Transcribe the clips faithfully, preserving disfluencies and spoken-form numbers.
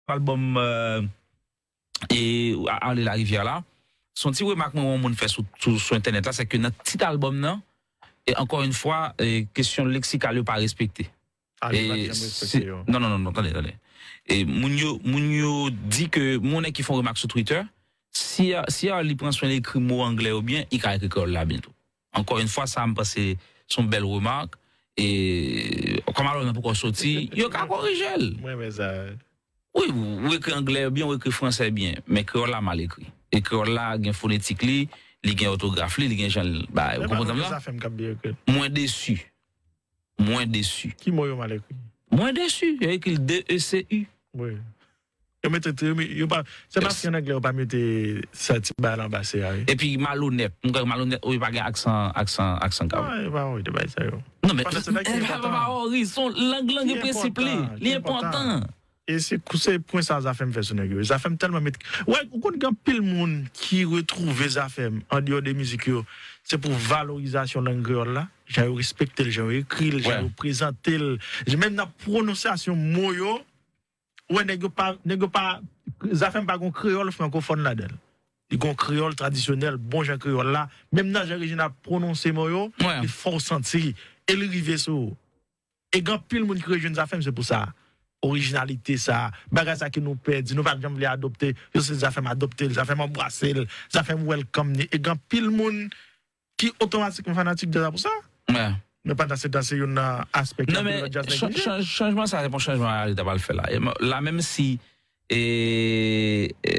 albòm, euh, e, A-, Ale Larivyè la, se yon ti remak mwen wè yon moun fè sou, sou, sou entènèt la, se ke nan tit albòm nan, e ankò yon fwa, e, kesyon leksikal yo pa respekte. Ale pa t janm respekte yo. Non, non, non, non, tande, tande. E moun yo, moun yo di ke, moun ki fè yon remak sou Twitter, si, si Arly pran swen l ekri mo anglè yo byen, li ka ekri kreyòl la byen tou. Ankò yon fwa, sa, m panse se yon bèl remak. E kòm albòm nan poko soti, yo ka korije l. Mwen renmen sa. Wi, ou ekri anglè byen, ou ekri fransè byen, men kreyòl la mal ekri. E kreyòl la gen fonetik li, li gen òtograf li, li gen jan l bay. Ou konprann sa m la? Zafèm k ap byen ekri. Mwen desi. Mwen desi. Ki mo yo mal ekri? Mwen desi. Yo ekri l D E C U. Wi. Yo mete, yo pa, se paske an anglè yo pa mete sa ti bagay la anba se a, wi. Epi malonèt. Mwen kwè malonèt, wi, pa gen aksan, aksan, aksan grav. Ah, yo pa anvi de bagay sa yo. Non, men, pandan se bagay ki enpòtan. Wi, se yon lang, lang gen prensip li. Li enpòtan. E se, se pwen sa Zafèm fè sou nèg yo. Zafèm tèlman met, wè, ou konn gen anpil moun ki retwouve Zafèm andeyò de mizik yo. Se pou valorizasyon lang kreyòl la. Jan yo respekte l, jan yo ekri l, jan yo prezante l. Menm nan pwononsyasyon mo yo, ou wè nèg yo pa, nèg yo pa, Zafèm pa gon kreyòl frankofòn ladan l. Li gon kreyòl tradisyonèl, bon jan kreyòl la. Menm nan jan Regina pwononse mo yo, li fè w santi, e li rive sou ou. E gen anpil moun ki rejwenn Zafèm, se pou sa. Orijinalite sa, bagay sa ke nou pèdi, nou pa t janm vle adopte, yo se Zafèm adopte l, Zafèm anbrase l, Zafèm welcome ni. E gen anpil moun ki otomatikman fanatik de sa pou sa. Men pandan se tan, se youn nan aspè ki anpil lòt djaz neglije. Chanjman sa, se pa yon chanjman Arly ta pral fè la. E la, menm si, e, e,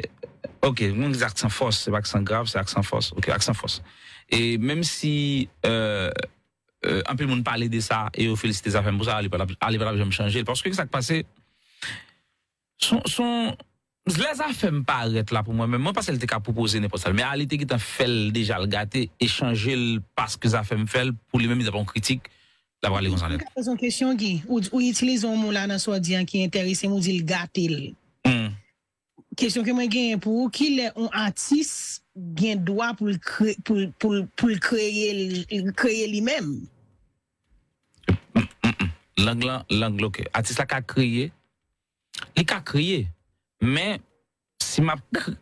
ok, mwen di aksan fòs, se pa aksan grav, se aksan fòs. Ok, aksan fòs. E menm si, e, e, anpil moun pale de sa e yo felisite Zafèm pou sa, Arly pa t ap, Arly pa t ap janm chanje l. Paske sa k pase, son, son, lè Zafèm parèt la pou mwen menm, mwen panse l te ka pwopoze nenpòt sa. Men Arly te gentan fè l deja, l gate e chanje l paske Zafèm fè l, pou li menm li t ap yon kritik, l ap rale konsa nèt. Mwen ka poze yon kesyon, Guy. Ou, ou itilize yon mo la nan sa w di an ki enterese m, ou di l gate l. Hmm. Kesyon ke mwen genyen pou ou, kilè yon atis gen dwa pou l kre-, pou l, pou l, pou l kreye l, kreye li menm? Lang lan, lang lan, ok. Atis la ka kreye, li ka kreye, men si m ap kre-,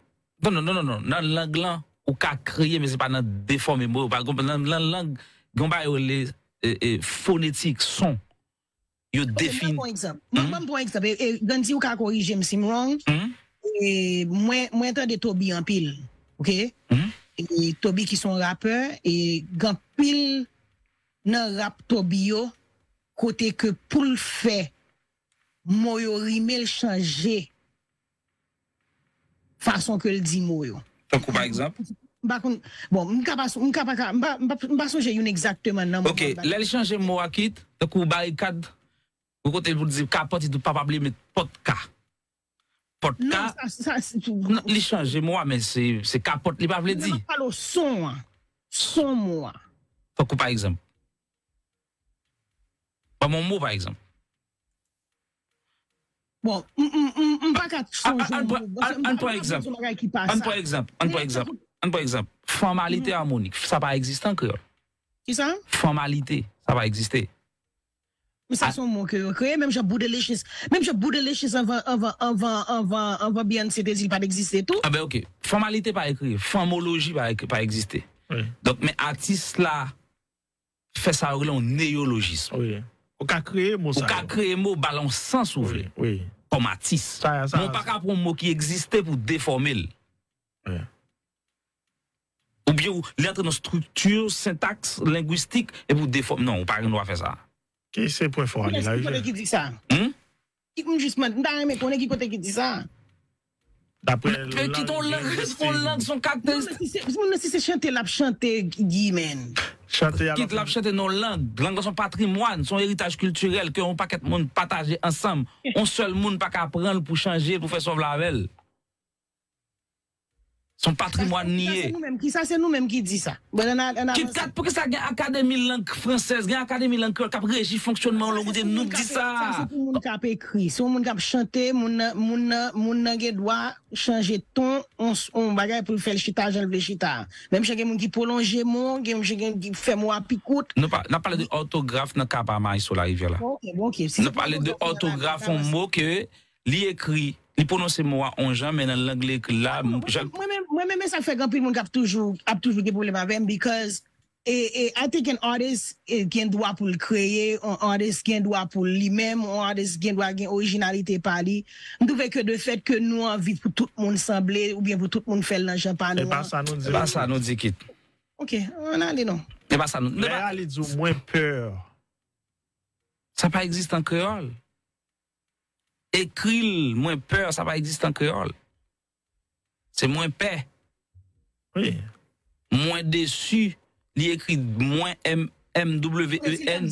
non, non, non, non, non, nan lang lan, ou ka kreye, men se pa nan defòme mo, pa egzanp, nan, nan lang, gen yon bagay yo rele, e, e, fonetik, son. Yo defini. Ok, m pran yon egzanp. Mwen, mwen pran yon egzanp. E, e, Gandhi, ou ka korije m si m wrong. E, mwen, mwen tande Toby anpil. Ok? E, Toby ki se yon rapè, e, gen anpil nan rap Toby yo, kote ke pou l fè mo yo rime, l chanje fason ke l di mo yo. Tankou pa egzanp? M pa konn, bon, m ka pa, m ka pa, ka, m pa, m pa, m pa sonje youn egzakteman nan moman. Ok, lè l chanje mo a kit, tankou barikad, ou kote pou l di kapòt, li di pa, pa bliye met pòt ka. Pòt ka. Non, sa, sa, non, li chanje mo a, men se, se kapòt li pa vle di. M ap pale w son an. Son mo a. Tankou pa egzanp. Ban m yon mo, pa egzanp. Bon, m, m, m, m pa ka sonje yon mo. Bon, se, m pa ka sonje yon bagay ki pa sa. Ann pran egzanp, ann pran egzanp, ann pran egzanp. Fanmalite amonik, sa pa egziste an kreyòl. Kisa? Fanmalite, sa pa egziste. Men sa se yon mo ke yo kreye, menm jan boudeleches, menm jan boudeleches anvan, anvan, anvan, anvan, anvan Beyoncé te di l pa t egziste tou. A ben, ok. Fanmalite pa ekri, fanmoloji pa ek-, pa egziste. Wi. Donk, men atis la, fè sa yo rele yon neyolojis. Wi. Ou ka kreye mo sa yo. Ou ka kreye mo, ba l yon sans ou vle. Wi, wi. Kòm atis. Sa, sa. Men ou pa ka pran yon mo ki egziste pou defòme l. Wi. Oubyen ou, li antre nan estrikti, sentaks, lengwistik, epi ou defòme. Non, ou pa gen dwa fè sa. Ki se pwen fò a li la, wi, ki kote ki di sa? Hmm? Ki, m jis mande, m ta renmen konnen ki kote ki di sa. Daprè lang, lengwistik. Men, men kite yon lang, respè yon lang, se yon karakteristik. Non, men si se, moun nan, si se chante l ap chante, Guy, man. Chante a. Kit l ap chante nan yon lang. Lang lan se yon patrimwàn, se yon eritaj kiltirèl ke yon pakèt moun pataje ansanm. Yon sèl moun pa ka pran l pou chanje, pou fè sa w vle avè l. Se yon patrimwàn li ye. Kisa se nou menm, kisa se nou menm ki di sa? Bon, ann, ann avanse. Kit Kat, poukisa gen akademi lang fransèz, gen akademi lang kreyòl k ap reji fonksyònman yon lang, ou di nou di sa. Sa se pou moun k ap ekri. Se yon moun k ap chante, moun nan, moun nan, moun nan gen dwa chanje ton, on, on bagay pou l fè l chita jan l vle chita. Menm jan gen moun ki pwolonje mo, gen moun ki fè mo a pi kout. Nou pa, n ap pale de òtograf nan ka pa Maestro Larivière la. Ok, bon, ok. Si se pou òtograf, n ap pale de òtograf, yon mo ke li ekri, Li pwononse mo a yon jan, men nan lang li ekri l la, Mwen menm, mwen menm, e sa k fè gen anpil moun k ap toujou, ap toujou gen pwoblèm avè m, because e, e, I think an artist e, gen dwa pou l kreye, an artist gen dwa pou li menm, an artist gen dwa gen orijinalite pa li. M twouve ke de fèt ke nou anvi pou tout moun sanble oubyen pou tout moun fè l nan jan pa nou an. E pa sa nou di. E pa sa nou di, Kit. Ok, ann ale non. E pa sa nou. Lè a li di w mwen pè. Sa pa egziste an kreyòl. Ekri l, mwen pè, sa pa egziste an kreyòl. Se mwen pè. Wi. Mwen desi, li ekri mwen M, M W E N.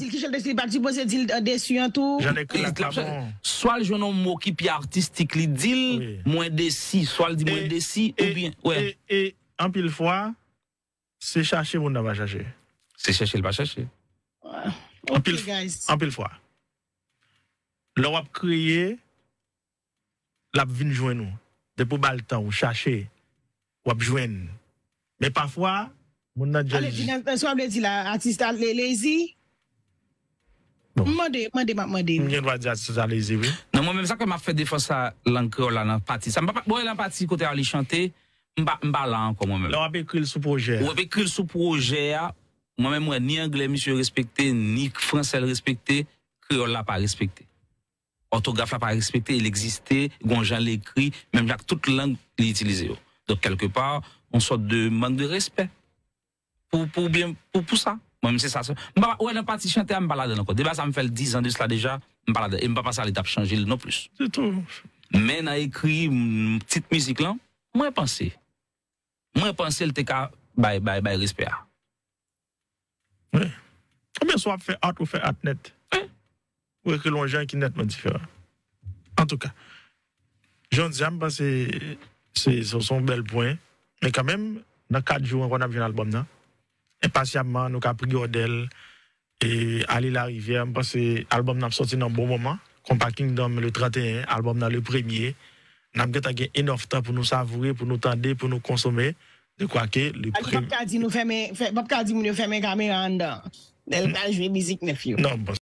Swa l jwenn yon mo ki pi atistik, li di l mwen desi, swa l di mwen desi, oubyen, wè. E anpil fwa, se chache moun nan va chache. Se chache l pa chache. Anpil fwa. Lè w ap kreye, l ap vin jwenn ou. Depi w ba l tan, ou chache, w ap jwenn. Men pafwa, moun nan just. Ale, di nan, nan sa w vle di la, atis la le- lazy? M mande, m mande, m ap mande. M gen dwa di atis la lazy, wi. Non, mwen menm, sa k fè m ap fè defans sa lang kreyòl la nan pati sa. M pa, bon, nan pati kote Arly chante, m pa, m pa la ankò, mwen menm. Lè w ap ekri l sou pwojè a. Ou ap ekri l sou pwojè a, mwen menm, mwen, ni anglè misye respekte, ni fransè l respekte, kreyòl la pa respekte. Òtograf la pa respekte, li egziste, gon jan li ekri, menm jan ak tout lang li itilize yo. Donk, kèlkepa, yon sòt de mank de respè pou, pou, byen, pou, pou sa. Mwen menm, se sa. M pa, wè, nan pati chante a, m pa ladan ankò. Deba sa, m fè l diz an de sila deja, m pa ladan. E m pa panse Arly t ap chanje l non plis. Ditou. Men nan ekri, m, tit mizik lan, mwen panse. Mwen panse l te ka bay, bay, bay respè a. Wi. Oubyen si w ap fè art, ou fè art nèt. Ou ekri l yon jan ki nètman diferan. Antouka, jodi a, m panse se, se, se yon bèl pwen. Men kanmenm, nan kat jou ankò, n ap jwenn albòm nan. Enpasyabman, nou ka pre-order l. E Arly Larivière, m panse albòm nan ap sòti nan bon moman. Konpa Kingdom le trannteyen, albòm nan le premye. N ap gentan gen enough tan pou nou savoure, pou nou tande, pou nou konsome. De kwa ke le premye. P ap ka di nou fèmen, p ap ka di moun yo fèmen kamera anndan. Lè l pral jwe mizik nèf yo. Non, bon.